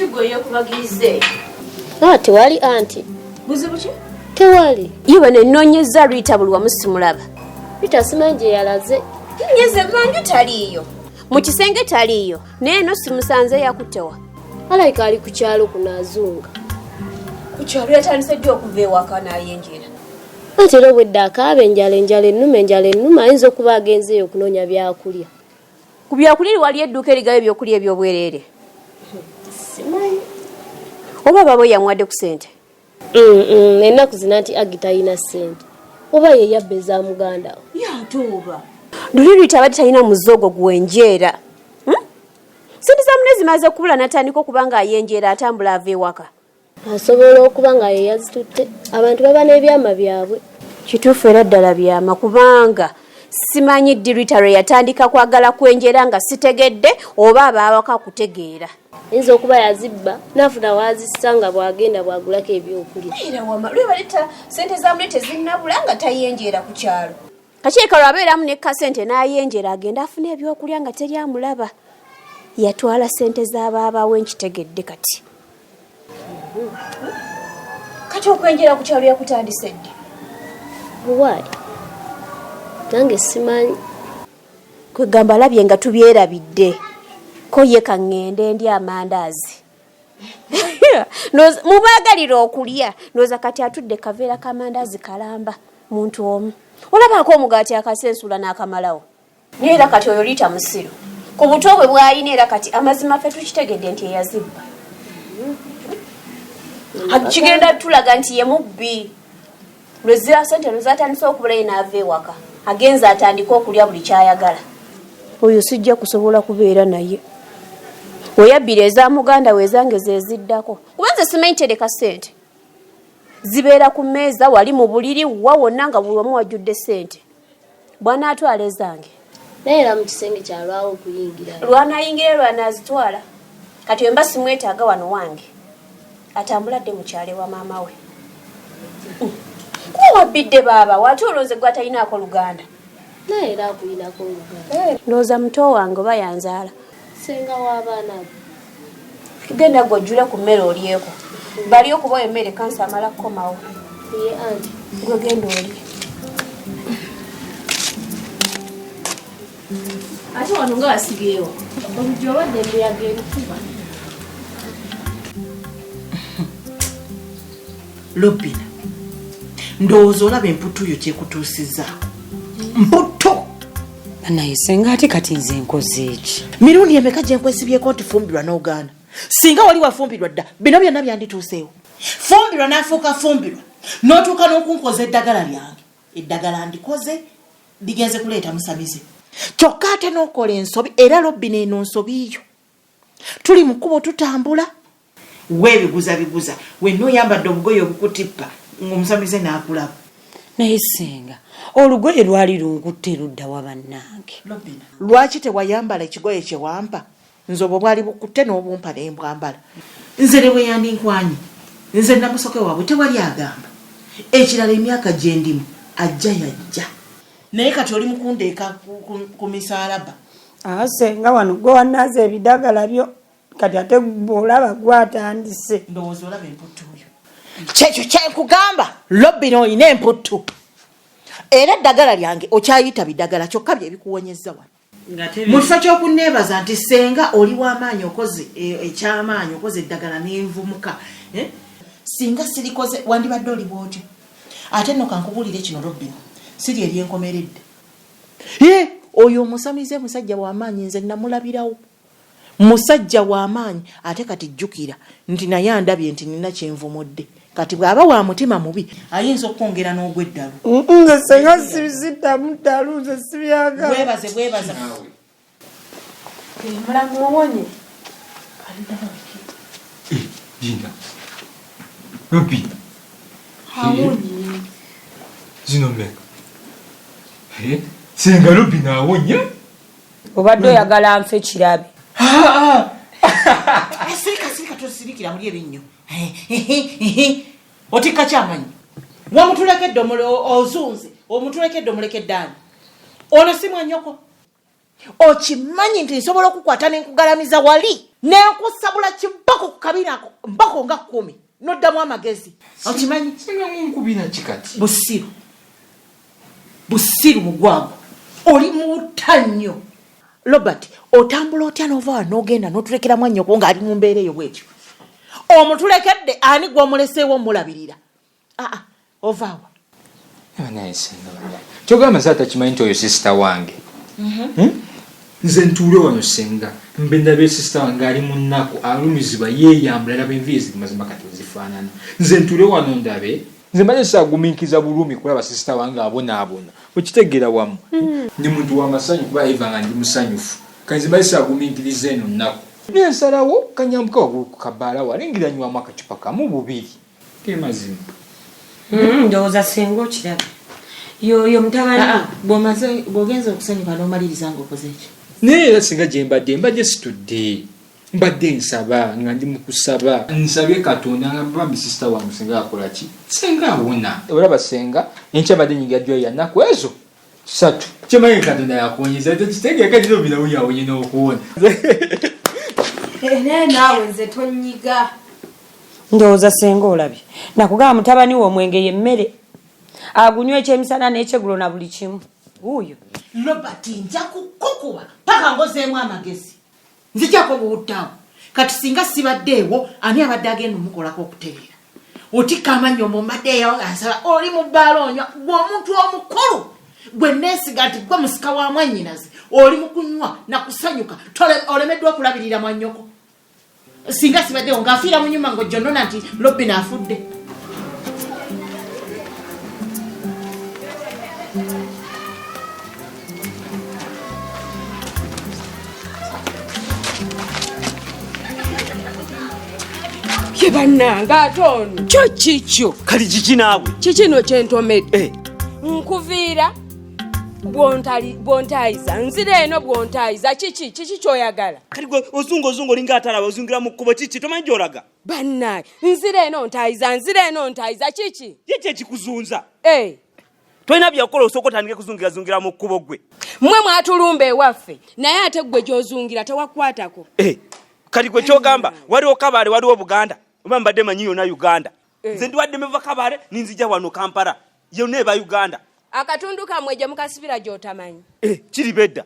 Kiki gwe yekubagirize? Ah, tewali anti. Buzibu ki? Tewali. Iwe ne nnoonyezza Rita buli wamu simulaba. Rita simanyi gye yalaze. Nyeze manju taliiyo. Mu kisenge taliiyo. Naye eno simusanze yakuttewa. Alabika ali ku kyalo kuno azunga. Ku kyalo yatandise ddi okuva ewaka n'ayenjera? Anti era obwedda akaaba enjala enjala ennuma enjala ennuma ayinza okuba agenzeeyo okunoonya byakulya. Ku byakulya waliyo edduuka erigaba ebyokulya eby'obwereere. Simanyi. Oba baba yamuwadde ku ssente? Ennaku zino anti Aggie talina ssente. Oba ye yabba eza muganda we. Yatuuba. Luli Rita abadde talina muze ogwo gwenjeera. Ssente za munne zimaze kubula n'atandika okuba ng'ayenjeera atambula ava ewaka. Asobola okuba nga ye yazitutte. Abantu baba n'ebyama byabwe. Kituufu era ddala byama kubanga simanyi ddi Rita lwe yatandika kwagala kwenjera nga sitegedde oba abaawaka kutegeera. Ayinza okuba yazibba n'afuna w'azissa nga bw'agenda bw'agulako ebyokulya. Era wama lwe baleta ssente za muli tezinnabula nga tayenjeera ku kyalo. Kakiika lw'abeeramu ne kasente n'ayenjera agenda afune ebyokulya nga teri amulaba. Yatwala ssente za baaba we nkitegedde kati. Kati okwenjera ku kyalo yakutandise ddi? Buwaali. Nange simanyi. Kwegamba alabye nga tubyerabidde. Ko ye ka ŋŋende ndye amandaazi. Mubaagalira okulya. Ndowooza kati atudde kaveera k'amandaazi kalamba muntu omu. Olabaako omugaati akasensula n'akamalawo. Naye era kati oyo Rita musiru. Ku buto bwe bw'alina era kati amazima ffe tukitegedde nti eyazibba. Kigenda tulaga nti ye mubbi. Lwe sente lwe zatandise okubula ye n'ava ewaka. Agenze atandike okulya buli ky'ayagala. Oyo sijja kusobola kubeera naye. We yabbira eza muganda we ezange ze ziddako. Kuba nze simanyi tereka ssente. Zibeera ku mmeeza wali mu buliri wa wonna nga buli wamu wajjudde ssente. Bw'anaatwala ezange. Naye era mu kisenge kyalwawo okuyingira. Lw'anaayingira lw'anaazitwala. Kati bwe mba simwetaaga wano wange. Atambula adde mu kyalo ewa maama we. Kuba wabbidde baaba wo ate olwo nze gw'atalinaako luganda. Naye era akulinako oluganda. Ndowooza muto wange oba yanzaala. Ssenga w'abaana bo. Genda gwe ojjule ku mmere olyeko. Bali okubawa emmere kansa amala kukomawo. Ye anti. Gwe genda olye. Ate wano nga wasibyewo. Oluggi obadde embuyaga erukuba. Lobina, ndowooza olaba emputtu yo kyekutuusizzaako. Mputtu! Naye senga ate kati nze nkoze eki? Mirundi emeka gye nkwesibyeko nti fumbirwa n'ogaana? Singa wali wafumbirwa dda bino byonna byandituuseewo. Fumbirwa n'afuuka fumbirwa n'otuuka n'okunkoza eddagala lyange. Eddagala ndikoze ligenze kuleeta musamize. Kyokka ate n'okola ensobi era Lobina eno nsobi yo. Tuli mu kkubo tutambula. Weebiguza biguza wenna oyambadde obugoye obukutippa ng'omusamize n'akulaba. Naye ssenga olugoye lwali lunkutte ludda wa bannange? Lobina, lwaki tewayambala ekigoye kye wampa? Nze obwo bwali bukutte n'obumpa ne mbwambala. Nze ne bwe yandinkwanye nze Namusoke waabwe tewali agamba. Ekirala emyaka gye ndimu ajja yajja. Naye kati oli mu kundeeka ku misaalaba. Ah, ssenga wano gwe wannaaza ebidagala byo kati ate bw'olaba gwatandise. Ndowooza olaba emputtu yo. Kyekyo kye nkugamba Lobina olina emputtu. Era eddagala lyange okyayita bidagala kyokka bye bikuwonyezza wano. Mu kifo ky'okunneebaza nti ssenga oli w'amaanyi okoze eky'amaanyi okoze eddagala n'envumuka. Singa sirikoze wandibadde oli bw'otyo. Ate nno kankubuulire kino Robina, si lye lyenkomeredde. Hee, oyo omusamize musajja w'amaanyi nze namulabirawo. Musajja w'amaanyi ate kati jjukira nti naye andabye nti nina kye nvumudde. Kati bw'aba wa mutima mubi ayinza okukwongera n'ogw'eddalu. Nze senga siddamu ddalu nze sibyagala. Weebaze bwebaza. Mulamu owonye. Linda. Robby. Awonye. Zino mmeka? Senga Robby n'awonya? Obadde oyagala nfe kirabe. Sirika sirika tosirikira muli ebinnyo. Otikka kyamanyi. Wamutulekedde ozunze, omutulekedde omulekedde ani? Ono si mwanyoko. Okimanyi nti nsobola okukwata ne nkugalamiza wali. Nenkusabula kibako ku kabina ako mbako nga 10 noddamu amagezi. Okimanyi? Singa munkubira ki kati? Busiru. Busiru mugwago. Oli muta nnyo. Robert, otambula otya n'ova wano n'ogenda n'otulekera mwannyoko ng'ali mu mbeera eyo bw'etyo? Omutulekedde ani gw'omuleseewo omulabirira? Aa, ovaawa. Naye singa bannange. Kyogamba nze atakimanyi nti oyo sisita wange. Nze ntuule wano senga mbe ndabe sisita wange ali mu nnaku alumizibwa yeeyambula laba enviiri ziri mazima kati wezifaanana. Nze ntuule wano ndabe. Nze mbadde saagumiikiriza bulumi kulaba sisita wange abonaabona. Okitegeera wamu. Ndi muntu wa masanyu kuba Eva nga ndi musanyufu. Kati nze mbadde saagumiikiriza eno nnaku. Naye nsalawo kanyambuke waggulu ku kabaala wali ngira nywamu akacupa kamu bubiri. Ge mazima. Ndowooza senga okirabye. Yoyo mutabani. Bw'omaze bw'ogenza okusanyuka n'omaliriza ng'okoze ki? Naye era singa gye mbadde mbadde situdde. Mbadde nsaba nga ndi mu kusaba. Nsabye Katonda nga bambi sisita wange singa akola ki? Senga awona. Olaba senga enkya mbadde nyingira ddwaliro ya nnaku ezo 3. Kyemanyi Katonda yakuwonyeza tekitegeeka kino birawo yawonye n'okuwona. Naye naawe nze tonyiga. Ndowooza senga olabye. Nakugamba mutabani wo omwenge ye mmere. Agunywa ekyemisana n'ekyeggulo na buli kimu. Wuuyo. Robert nja kukukuba paka ngozeemu amagezi. Nzijako buwuttaawo. Kati singa sibaddeewo ani abadde agenda omukolako okutereera? Otikka amannyo mbu mbaddeeyo ansaba oli mu bbaala onywa gwe omuntu omukulu gwe neesiga nti gwe musika wa mwannyinaze oli mu kunywa na kusanyuka olemeddwa okulabirira mwannyoko. Singa sibaddeewo ng'afiira mu nnyumba ng'ojjonona nti Robin afudde. Ye bannange ate ono kyo kikyo. Kali kiki naawe? Kikino kye ntomedde. Nkuviira bw'ontaayiza nzira eno bw'ontaayiza kiki kiki ky'oyagala? Kali gwe ozunga ozunga olinga atalaba ozungira mu kkubo kiki tomanyi gy'olaga? Bannange nzira eno ntaayiza nzira eno ntaayiza kiki? Ye ki ekikuzunza? Tolina byakukola osooka otandike kuzungirazungira mu kkubo ggwe. Mmwe mwatulumba ewaffe naye ate ggwe gy'ozungira tewakwatako. Kati gwe ky'ogamba waliwo Kabale waliwo Buganda oba mbadde manyi yonna Uganda. Nze ndiwadde meva Kabale ninzija wano Kampala yonna eba Uganda. Akatundu kammwe gye mukasibira gy'otamanyi. Kiriba edda.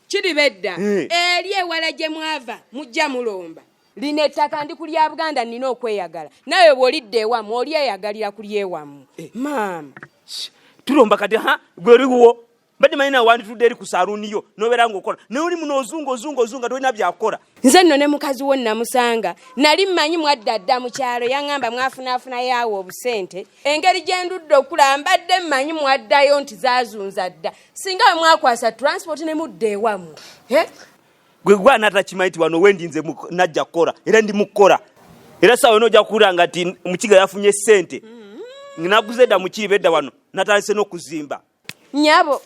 Kiriba edda. Eri ewala gye mwava mujja mulomba. Lino ettaka ndi ku lya Buganda nnina okweyagala. Naawe bw'olidda ewammwe olyeyagalira ku lyewammwe. Maama. Tulomba kati ha gwe oliwo. Mbadde manyi nawe wanditudde eri ku saaluuni yo n'obeera ng'okola. Naye oli muno ozunga ozunga ozunga tolina byakukola. Nze nno ne mukazi wo namusanga. Nali mmanyi mwadda dda mu kyalo yaŋŋamba mwafunaafuna yaawo obusente. Engeri gye ndudde okulaba mbadde mmanyi mwaddayo nti zaazunza dda. Singa bwe mwakwasa transport ne mudda ewammwe. Gwe gwana atakimanyi nti wano wendi nze najja kukola era ndi mu kukola. Era ssaawa yonna ojja kuwulira nga nti Mukiga yafunye ssente. Naguze dda Mukiibi edda wano natandise n'okuzimba. Nnyabo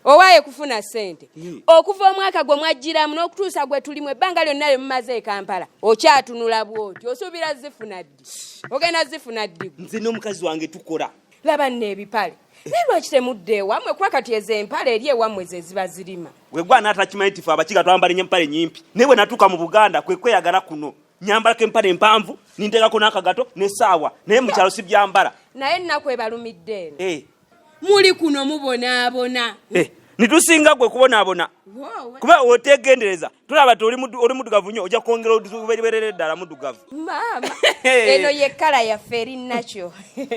owaaye kufuna ssente okuva omwaka gwe mwajjiramu n'okutuusa gwe tulimu ebbanga lyonna lye mumaze e Kampala okyatunula bw'oti osuubira zifuna ddi? Ogenda zifuna ddi? Nze n'omukazi wange tukola. Laba nno ebipale. Naye lwaki temudda ewammwe kuba kati ezo empale eri ewammwe ze ziba zirima. Gwe gwana atakimanyi nti ffe Abakiga twambala nnyo empale nnyimpi. Naye bwe natuuka mu Buganda kwe kweyagala kuno. Nyambalako empale empanvu ninteekako n'akagato n'essaawa naye mu kyalo sibyambala. Naye ennaku ebalumidde eno. Muli kuno mubonaabona. Nitusinga gwe kubonaabona. Kuba otegendereza tulaba ti oli muddugavu nnyo ojja kwongera obeerere ddala muddugavu. Maama, eno ye kkala yaffe eri nakyo.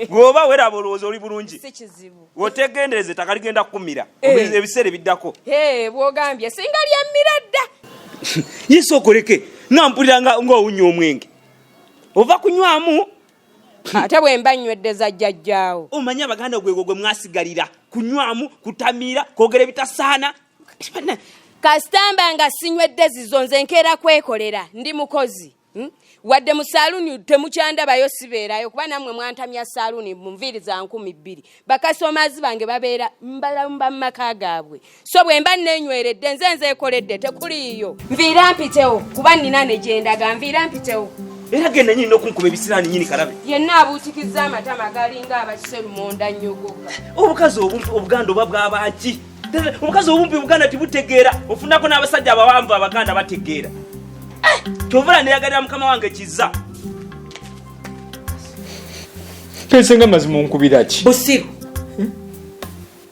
Bw'oba weeraba olowooza oli bulungi. Si kizibu. Otegendereza ettaka ligenda kukumira ebiseera ebiddako. Bw'ogambye singa lyammira dda. Ye sooka oleke nga mpulira ng'owunya omwenge. Ova kunywamu. Ate bwe mba nnywedde za jjajjaawo. Omanyi Abaganda gwegwo gwe mwasigalira kunywamu, kutamiira, kwogera ebitasaana. Kasita mba nga sinywedde zizo nze nkeera kwekolera ndi mukozi. Wadde mu saaluuni temukyandabayo sibeerayo kuba nammwe mwantamya saaluuni mu nviiri za 2000. Bakasomaazi bange babeera mbalamba mu maka gaabwe. So bwe mba neenyweredde nze nzeekoledde tekuliiyo. Nviira mpitewo kuba nnina ne gye ndaga nviira mpitewo. Era genda nnyini n'okunkuba ebisiraani nnyini kalabe. Yenna abuutikizza amatama galinga abakiseru munda nnyogoga. Obukazi obumpi Obuganda oba bwaba ki? Obukazi obumpi Buganda tibutegeera. Ofunako n'abasajja abawanvu Abaganda bategeera. Kyovula neyagalira mukama wange kiza. Senga mazima onkubira ki? Busiru.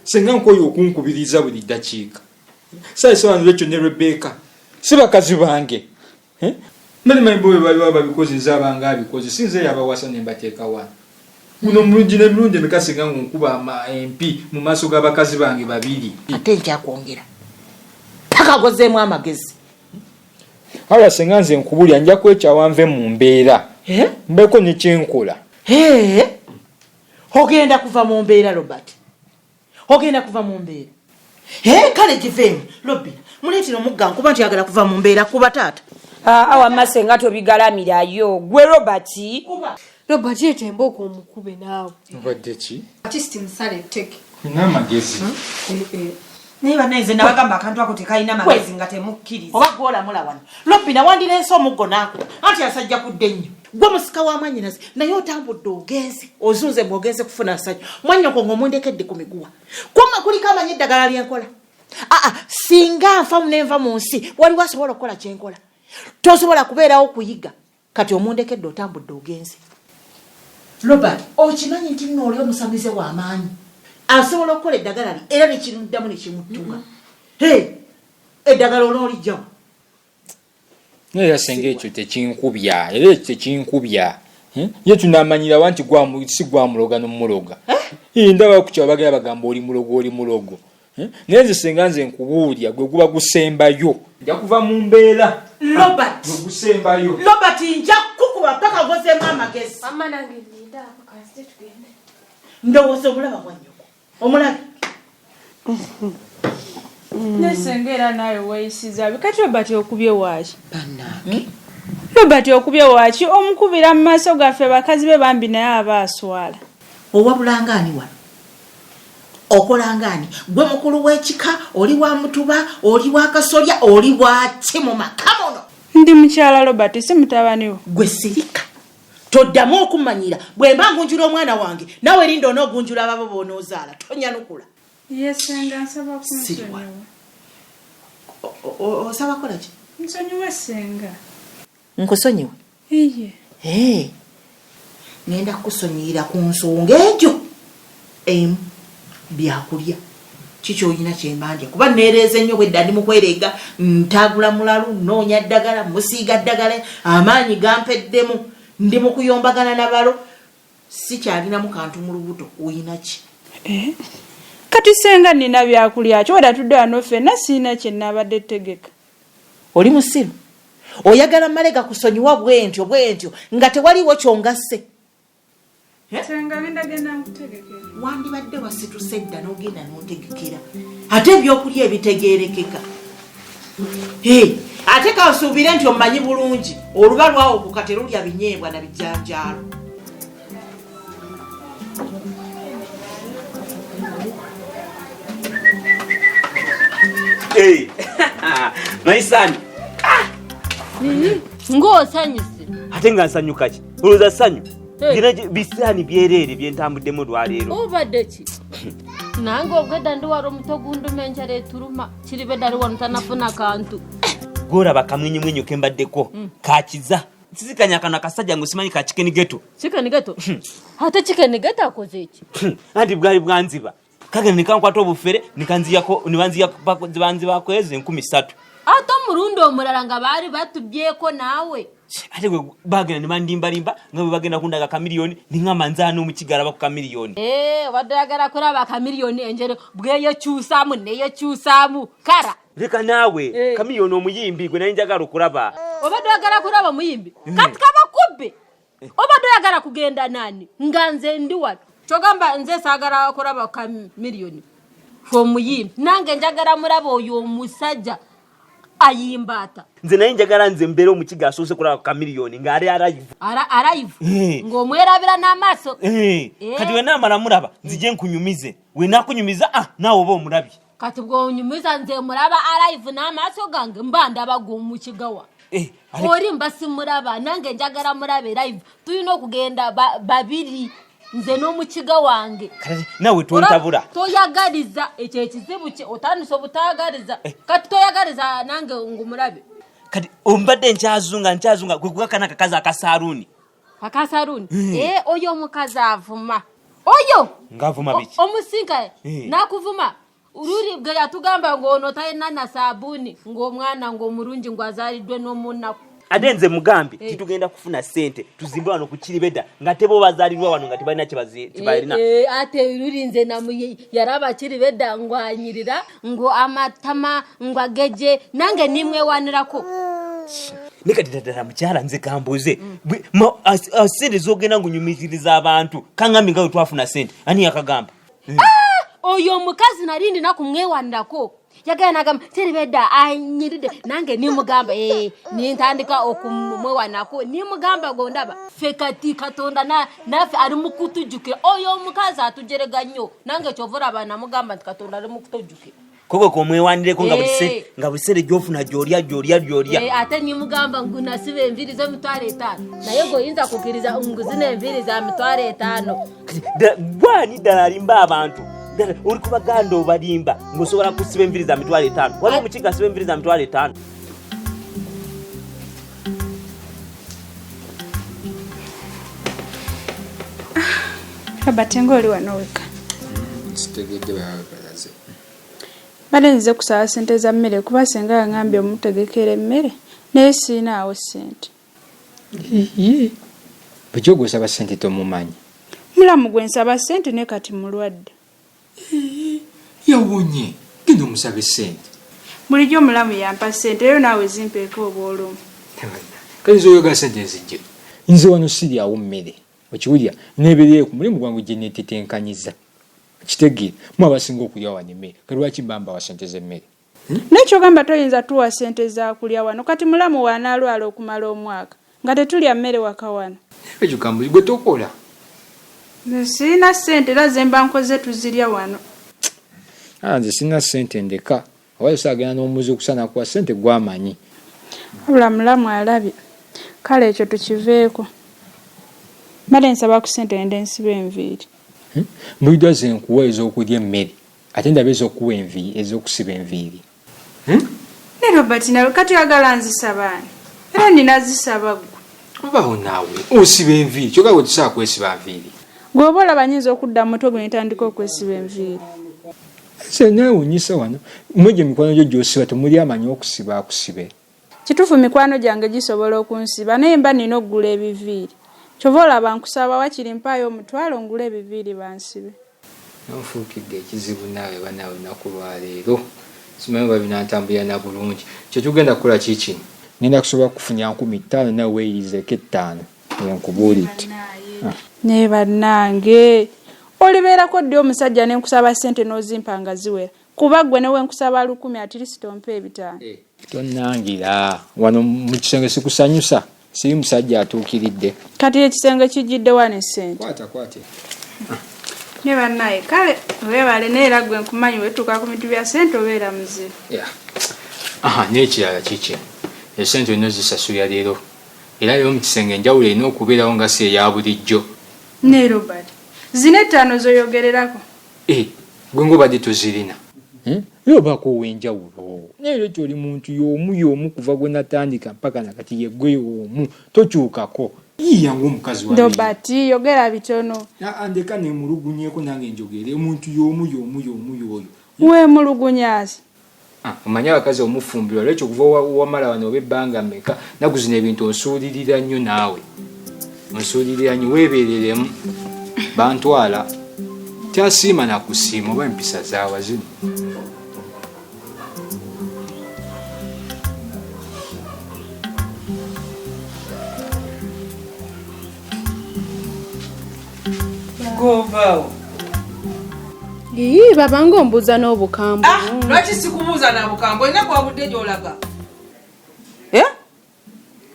Senga nkoye okunkubiriza buli ddakiika. Saisa wange Rachel ne Rebecca si bakazi bange. Mbali manyi bo bwe babikoze nze abanga abikoze si nze yabawasa ne mbateeka wano. Guno omulungi n'emirundi emeka singa ng'onkuba empi mu maaso g'abakazi bange babiri. Ate nkyakwongera paka gozeemu amagezi. Aya senga nze nkubulya nja kwekyawa nve mu mbeera mbeeko ne kyenkola. Ogenda kuva mu mbeera Robert, ogenda kuva mu mbeera. Kale giveemu Robina, muleetera omugga nkuba nti ayagala kuva mu mbeera. Kuba taata. Awamma senga tobigalamirayo gwe Robert. Robert yetemba okwomukube naawe. Obadde ki? Artist musale etteke. Nina amagezi. Naye bannaye nze nabagamba akantu ako tekalina magezi nga temukkiriza. Oba gwolamula wano Robina wandireese omuggo n'akuba anti asajja kudde nnyo. Gwe musika wa mwannyinaze naye otambudde ogenze ozunze mbu ogenze kufuna ssanyu. Mwannyoko ng'omundekedde ku miguwa. Kuma kuliko amanyi eddagala lyenkola. Aa singa nfa nenva mu nsi waliwo asobola okukola kyenkola. Tosobola kubeerawo kuyiga. Kati omundekedde otambudde ogenze. Robert okimanyi nti nno oli omusamize w'amaanyi asobola okukola eddagala lye era nekimuddamu nekimuttuka. Eddagala onoolijjawo. Naye era senga ekyo tekinkubya, era ekyo tekinkubya. Ye tunamanyirawa nti si gwamuloga n'omuloga. Ndaba ku kyalo bagenda bagamba oli mulogo, oli mulogo. Naye nze senga nze nkubuulya gwe guba gusembayo. Nja kuva mu mbeera. Robert. Gwe gusembayo. Robert nja kukuba paka gozeemu amagezi. Mama nange nninda ako kanzije tugende. Ndowooza omulaba mwannyoko. Omulabe. Ne senga era naawe weeyisiza bi. Kati Robert okubye waaki? Bannange. Robert okubye waaki? Omukubira mu maaso gaffe bakazi be bambi naye aba aswala. Owabulanga ani wano? Okolanga ani? Gwe mukulu w'ekika, oli wa mutuba, oli wa kasolya, oli wa ki mu maka muno? Ndi mukyala Robert, si mutabani wo. Gwe sirika. Toddamu okumanyira. Bwe mba ngunjula omwana wange, naawe linda onoogunjula ababo b'onoozaala. Tonyanukula. Ye senga nsaba kunsonyiwa. Osaba kukola ki? Nsonyiwe senga. Nkusonyiwe? Iye. Ngenda kukusonyiyira ku nsonga egyo emu byakulya. Kiki olina kye mbandya? Kuba neereeze nnyo bwedda ndi mu kwereega, ntaagula mulalu, nnoonya ddagala, musiiga ddagala, amaanyi gampeddemu, ndi mu kuyombagana na balo, sikyalinamu kantu mu lubuto, olina ki? Kati senga nina byakulya ki? Weda tudde wano ffenna sirina kye nabadde tegeka. Oli musiru? Oyagala mmale gakusonyiwa bwentyo bwentyo nga tewaliwo kyongasse? Senga ngenda genda nkutegekera. Wandibadde wasituse dda n'ogenda n'ontegekera ate ebyokulya ebitegeerekeka. Ate kansuubire nti omanyi bulungi oluba lwawuguka terulya binyeebwa na bijanjaalo. My son. Ng'osanyuse. Ate nga nsanyuka ki? Olowooza ssanyu? Nina bisaani byereere bye ntambuddemu olwaleero. Obadde ki? Nange obwedda ndi wali omuto gunduma enjala eturuma kiribe ddali wano tanafuna kantu. Gw'olaba kamwenyumwenyu ke mbaddeko kakiza. Nsisikanya kano akasajja ng'osimanyi ka chicken ghetto. Chicken ghetto? Ate chicken ghetto akoze ki? Anti bwali bwanziba. Kagenda ne kankwata obufere ne kanziyako ne banzibako ezo 3,000. Ate omulundi omulala nga baali batubyeko naawe. Ate gwe bagenda ne bandimbalimba nga bwe bagenda kundaga kamiliyoni ne ŋŋamba nze ani omukiga alaba ku kamiliyoni. Obadde oyagala kulaba kamiliyoni enjere bweyekyusaamu neyekyusaamu kara. Leka naawe kamiliyoni omuyimbi gwe nali njagala okulaba. Obadde oyagala kulaba omuyimbi? Kati kabakubbe. Obadde oyagala kugenda nani nga nze ndi wano? Kyogamba nze saagala kulaba kamiliyoni omuyimbi, nange njagala mulaba oyo omusajja ayimba ata. Nze naye njagala nze mbeere omukiga asoose kulaba ku kamiliyoni ng'ali alive. Alive? Ng'omwerabira n'amaaso. Kati we naamala mulaba nzije nkunyumize, we naakunyumiza naawe oba omulabye. Kati bw'onyumiza nze mulaba alive n'amaaso gange mba ndaba gw'omukigawa. Oli mba simulaba, nange njagala mulabe live. Tulina okugenda babiri nze n'omukiga wange. Kale naawe tontabula. Toyagaliza ekyo ekizibu kye otandise obutaagaliza. Kati toyagaliza nange ngumulabe. Kati ombadde nkyazunga nkyazunga gwe kugakana akakazi akasaaluuni. Akasaaluuni? Eh, oyo omukazi avuma. Oyo! Ng'avuma biki? Omusinka n'akuvuma. Luli gwe yatugamba ng'ono talina na saabuuni ng'omwana ng'omulungi ng'azaaliddwe n'omunaku. Ate nze mugambye titugenda kufuna ssente tuzimbe wano ku Kiribedda nga tebo bazaalirwa wano nga tebalina kyebalina. Ate luli nze namuye yaraba Kiribedda ngwanyirira ngo amatama ngwageje nange nimwewanirako. Ne kati ddala mukyala nze kambuuze ssente z'ogenda ng'onyumiziriza abantu kaŋŋambye nga bwe twafuna ssente ani yakagamba? Oyo omukazi nali ndina kumwewanirako. Yagenda n'agamba Kiribedda anyiridde nange nimugamba nintandika okumwewanako nimugamba gondaba ffe kati Katonda naffe ali mu kutujjukira. Oyo omukazi atujerega nnyo nange kyova olaba namugamba nti Katonda ali mu kutujjukira. Koko komwewanireko nga buli ssente gy'ofuna gy'olya gy'olya gy'olya. Ate nimugamba ngu nasiba enviiri z'emitwalo 5 naye gweoyinza kukkiriza ngu zino enviiri za mitwalo 5. Gwani ddala alimba abantu? Ddala oli ku baganda obalimba ng'osobola kusiba enviiri za mitwalo 5. Waliwo omukiga asiba enviiri za mitwalo 5. Robert ng'oli wano wekka. Sitegedde baabalaze. Mbadde nzize kusaba ssente za mmere kuba ssenga yangambye omutegekera emmere naye siinaawo ssente. Bulijjo gw'osaba ssente tomumanyi. Mulamu gwe nsaba ssente naye kati mulwadde. Yawonye, genda omusabe ssente. Bulijjo mulamu yampa ssente leero naawe zimpeeko obw'olumu. Kati nze oyagala ssente nzijje. Nze wano siryawo mmere. Okiwulira neebeereyo ku mulimu gwange gye neetetenkanyiza. Kitegeera mu abasinga okulya wano emmere kati lwaki mba mbawa ssente z'emmere? Naye ky'ogamba toyinza tuwa ssente za kulya wano kati mulamu w'anaalwala okumala omwaka nga tetulya mmere waka wano. Ekyo kambuzi gwe tokola. Nze sirina ssente era ze mba nkoze tuzirya wano. Nze sirina ssente ndeka. Oba saagenda n'omuzuukusa nakuwa ssente gw'amanyi. Wabula mulamu alabye. Kale ekyo tukiveeko. Mbadde nsaba ku ssente ngende nsibe enviiri. Mbuliddwa ze nkuwa ez'okulya emmere ate ndaba ez'okuwa enviiri ez'okusiba enviiri. Ne Robert nawe kati oyagala nzisaba ani? Era nina zisaba ggwe. Obaawo naawe osiba enviiri kyokka gwe tosobola kwesiba nviiri. Gwe oba olaba nnyinza okudda mu mutwe gwe ne ntandika okwesiba enviiri. Nze neewuunyisa wano mmwe gye mikwano gyo gy'osiba temuli amanyi okusiba akusibe. Kituufu mikwano gyange gisobola okunsiba naye mba nina okugula ebiviiri. Kyova olaba nkusaba wakiri mpaayo 500 ngule ebiviiri bansibe. Nonfuukidde ekizibu naawe bannaawe olunaku lwa leero. Simanyi oba binantambulira na bulungi. Kye tugenda kukola kiki? Ngenda kusobola kukufunya 5,000 naawe weeyirizeeko 5 nkubuulidde. Naye bannange olibeerako ddi omusajja ne nkusaba ssente n'ozimpa nga ziwera? Kuba ggwe ne we nkusaba 1,000 at least ompa 500. Tonnangira wano mu kisenge sikusanyusa. Siri musajja atuukiridde. Kati ekisenge kijjidde wano essente. Kwata kwate. Ne bannaye kale weebale naye era ggwe nkumanyi wetuuka ku bintu bya ssente obeera muzibu. N'ekirala kiki? Essente olina ozisasulira leero. Era leero mu kisenge enjawulo erina okubeerawo nga si eya bulijjo. Ne Robert, zino 5 z'oyogererako. Gwe ng'obadde tozirina. Era obaako ow'enjawulo. Naye era oli muntu y'omu y'omu kuva gwe natandika mpaka na kati ye ggwe y'omu tokyukako. Yiiya ng'omukazi wa Robert, yogera bitono. Ndeka neemulugunyeeko nange njogere omuntu y'omu y'omu y'omu y'oyo. Weemulugunyaasi. Omanyi abakazi omufumbirwa lwekyo okuva wamala wano oba ebbanga mmeka nnaku zino ebintu onsuulirira nnyo naawe. Onsuulirira nnyo weebeereremu bantwala. Tyasiima na kusiima oba empisa zaawa zino. Govaawo. Ii baba ng'ombuuza n'obukambwe. Lwaki sikubuuza na bukambwe? Olina gwabudde gy'olaga.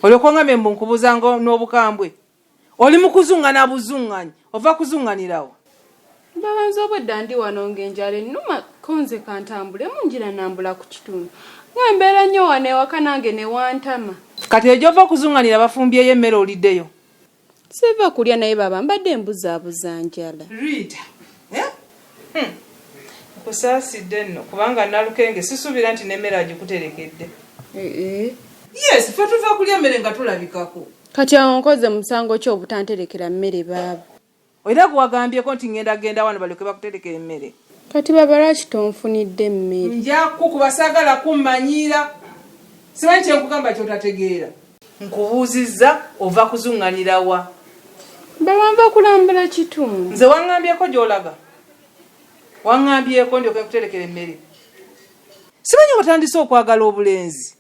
Olyoka ongambe mbu nkubuuza n'obukambwe. Oli mu kuzuŋŋana buzuŋŋanyi, ova kuzuŋŋanirawo. Baba nze obwedda ndi wano ng'enjala ennuma ko nze kantambulemu ngira nambula ku kitundu. Nga mbeera nnyo wano ewaka nange ne wantama. Kati eyo gy'ova okuzuŋŋanira bafumbyeyo emmere oliddeyo. Siva kulya naye baba mbadde mbuzaabuza njala. Rita, Nkusaasidde nno kubanga Nalukenge sisuubira nti n'emmere agikuterekedde. Yes, ffe tuva kulya mmere nga tulabikako. Kati awo nkoze musango ki obutanterekera mmere baaba? Era gwe wagambyeko nti ngenda genda wano balyoke bakuterekera emmere. Kati baba lwaki tonfunidde mmere? Nja kukuba saagala kummanyiira. Simanyi kye nkugamba ky'otategeera. Nkubuuzizza ova kuzunganira wa? Baba nva kulambula kitundu. Nze waŋŋambyeko gy'olaga? Waŋŋambyeko ndyoke nkuterekere emmere? Simanyi watandise okwagala obulenzi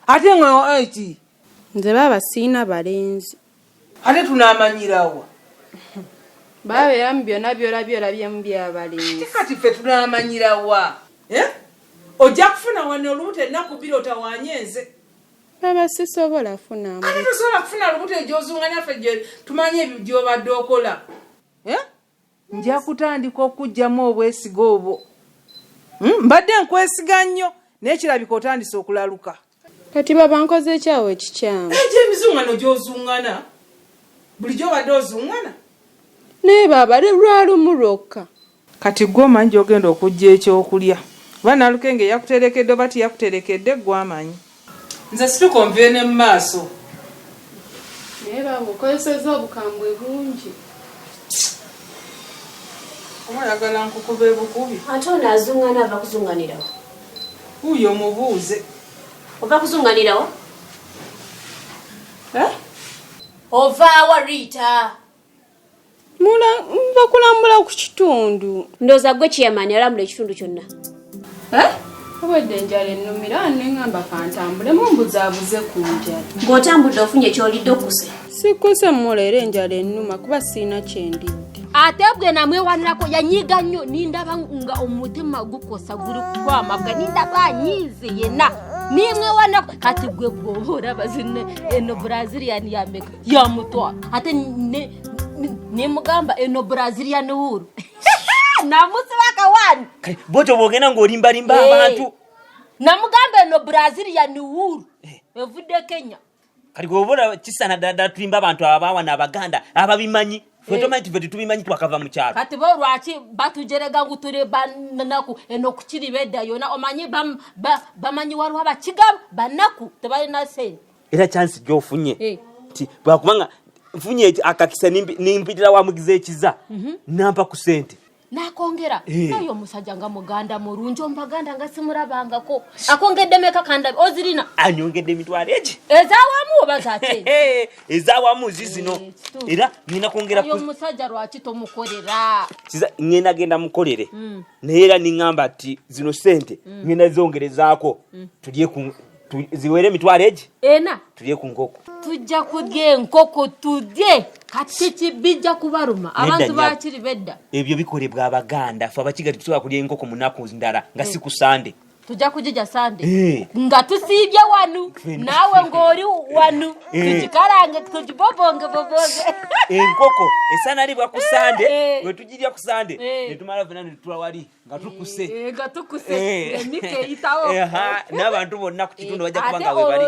ate nga eki? Nze baaba sirina balenzi. Ate tunaamanyirawa? Baaba era mu byonna by'olabye olabyemu by'abalenzi. Ate kati ffe tunaamanyirawa? Eh? Ojja kufuna wano olubuto ennaku bbiri otawaanye nze. Baba sisobola funa mbuto. Ate tosobola kufuna lubuto egyozunganya ffe gye tumanyi ebyo gy'obadde okola. Eh? Nja kutandika okuggyamu obwesige obwo. Mbadde nkwesiga nnyo naye kirabika otandise okulaluka. Kati baba nkoze ki awo ekikyamu? Egyo emizungano gy'ozungana bulijjo obadde ozungana? Naye baaba lwalumu lwokka. Kati ggwe omanyi gy'ogenda okuggya ekyokulya. Oba Nalukenge yakuterekedde oba tiyakuterekedde ggwe amanyi. Nze situka onvire ne mu maaso. Naye baaba okozesezza obukambwe bungi. Oba oyagala nkukube bukubi? Ate ono azungana ava kuzunganirawa? Wuuyo mubuuze. Ova kuzunganirawa? Eh? Ovaawa Rita? Mula nva kulambula ku kitundu. Ndowooza gwe chairman alambula ekitundu kyonna. Eh? Obwedda enjala ennumira ne ŋŋamba kantambulemu mbuzaabuze ku njala. Ng'otambudde ofunye ky'olidde okkuse? Sikkuse mula era enjala ennuma kuba sirina kye ndidde. Ate bwe namwewanirako yanyiiga nnyo nindaba nga omutima gukosa guli kwamabwa nindaba anyiize yenna nimwewanirako kati gwe bw'oba olaba zino eno Brazilian yameka yamutwala ate nemugamba eno Brazilian wool namusiba akawani. Bwotyo bwogenda ng'olimbalimba abantu. Namugamba eno Brazilian wool evudde Kenya. Kati gwe kisana ddala tulimba abantu abawana Abaganda ababimanyi. Ffe tomanyi tuve tetubimanyi twakava mu kyalo. Kati bo lwaki batujerega ngu tuli banaku eno kukiri bedda yona omanyi bamanyi waliwo abakiga banaku tebalina ssente. Era chance gy'ofunye nti bwakubanga nfunye akakisa nimpitira wa mugizi ekiza nampa ku ssente. Nakongera naye omusajja nga muganda mulungi omubaganda nga simulabangako akongedde meka kandabe ozirina anyongedde emitwalo egi ezawamu oba zate ezawamu zizino era ngenda kwongera oyo omusajja lwaki tomukolera kiza ngenda genda mukolere naye era ningamba nti zino ssente ngenda zongerezaako tulye ku ziwere emitwalo egi ena tulye ku nkoko tujja kulya enkoko tulye kati kibijja kubaluma abantu bakiri bedda ebyo bikolebwa Abaganda ffe Abakiga tetusobola kulya enkoko mu nnaku ndala nga si ku Sande tujja kugirya Sande nga tusiibye wanu naawe ng'oli wanu tugikalange tugibobonge bobonge enkoko esaana libwa ku Sande bwe tugirya ku Sande ne tumala fenna ne tutula wali nga tukuse nga tukuse emika eyitawo n'abantu bonna ku kitundu bajja kuba nga webali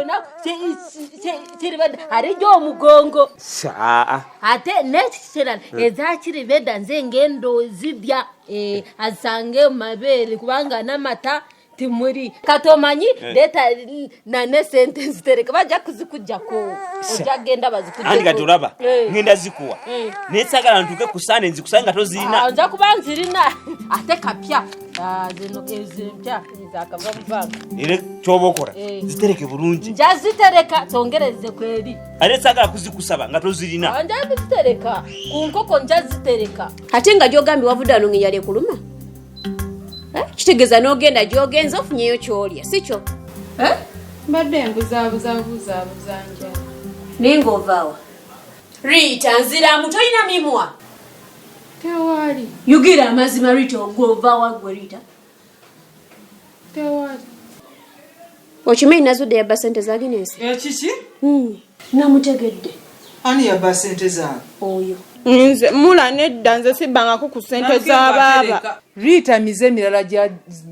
kiribedda alijja omugongo ate n'ekikirala ezakiribedda nze ngendo zirya asange mabeere kubanga n'amata timuri kati omanyi leeta nane sente nzitereke bajja kuzikujjako ojja genda bazikujjeko andi kati olaba ngenda zikuwa naye saagala ntuuke ku Sande nzikusange nga tozirina nja kuba nzirina ate kapya zino ezimpya zakava mu banka era kyoba okola zitereke bulungi nja zitereka tongereze kweri ate saagala kuzikusaba nga tozirina nja zitereka ku nkoko nja zitereka ate nga gy'ogambye wavudde wano ng'enjala ekuluma kitegeeza n'ogenda gy'ogenza ofunyeyo ky'olya si kyo? Mbadde mbuzaabuza buzaabuza njala. Naye ng'ovaawa Rita nziramu tolina mimwa. Tewali. Yogera amazima Rita ogwovaawa gwe Rita. Tewali. Okimanyi nazudde yabba ssente za Guinness? Ekiki? Namutegedde. Ani yabba ssente zange? Oyo. Nze mula nedda nze sibbangako ku ssente za baaba. Rita mize emirala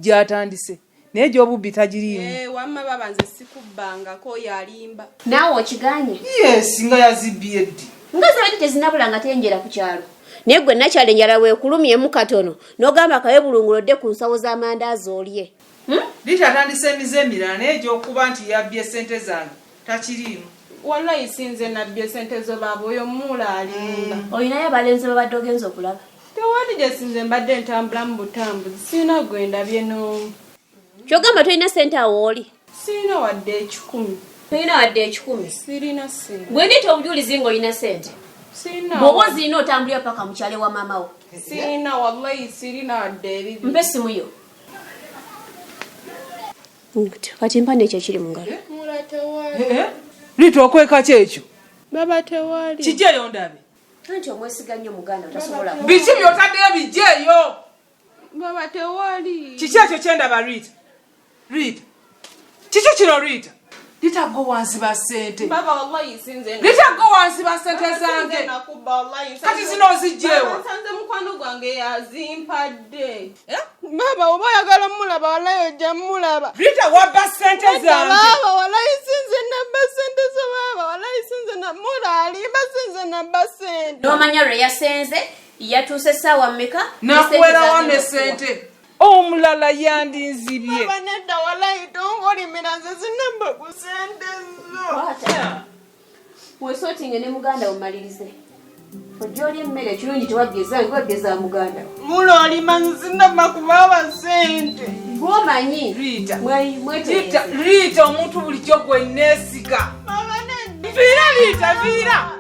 gy'atandise naye gy'obubbi tagiriimu. Wamma baaba nze sikubbangako oyo alimba. Naawe okiganye? Yes, nga yazibbye ddi. Nga zabadde tezinabula nga tenjera ku kyalo. Naye gwe nakyala enjala weekulumyemu katono n'ogamba kawe bulungula odde ku nsawo z'amandaazi olye. Hmm? Rita atandise emize emirala naye egyokuba nti yabbye sente zange takiriimu. Wallahi sinze nabbye sente zo baaba oyo muula alimba. Hmm. Olinayo abalenzi babadde ogenza okulaba? Tewali gye sinze mbadde ntambula mu butambuzi sirina gwe ndabye n'omu. Kyogamba tolina sente awo oli? Sirina wadde ekikumi. Tolina wadde ekikumi? Sirina sente. Bwe ndeeta obujulizi ng'olina sente? Sirina. Bw'oba ozirina otambulira paka mu kyalo ewa maama wo? Sirina wallahi sirina wadde ebibiri. Mpa essimu yo. Kati mpa n'ekyo ekiri mu ngalo. Mula tewali. Eh, eh? Rita okweka ki ekyo? Baba tewali. Kijjeeyo ndabe. Anti omwesiga nnyo muganda tasobola. Biki by'otaddeyo bijjeeyo? Baba tewali. Kiki ekyo kyendaba Rita? Rita. Kiki kino Rita? Rita go wansiba ssente. Baba wallahi sinze. Rita go wansiba ssente zange. Nakubba wallahi. Kati zino ozijjeewa. Nsanze mukwano gwange yazimpadde. Eh? Baba oba oyagala mulaba wallahi ojja mulaba. Rita wabba ssente zange. Baba wallahi sinze nabba ssente zo baba wallahi sinze na mula alimba sinze nabba ssente. N'omanya lwe yasenze yatuuse essaawa mmeka? Nakuwerawo ne ssente. Omulala yandinzibye. Baba nedda wallahi tonkolimira nze sinabba ku ssente zo. Weesootinge ne muganda wo mmalirize. Ojja olya emmere ekirungi tewabbye zange wabbye za muganda wo. Mula olima nze sinabba ku baaba ssente. Gw'omanyi. Rita. Mwetegereze. Rita, Rita omuntu bulijjo gwe neesiga. Baba nedda. Nviira Rita, nviira.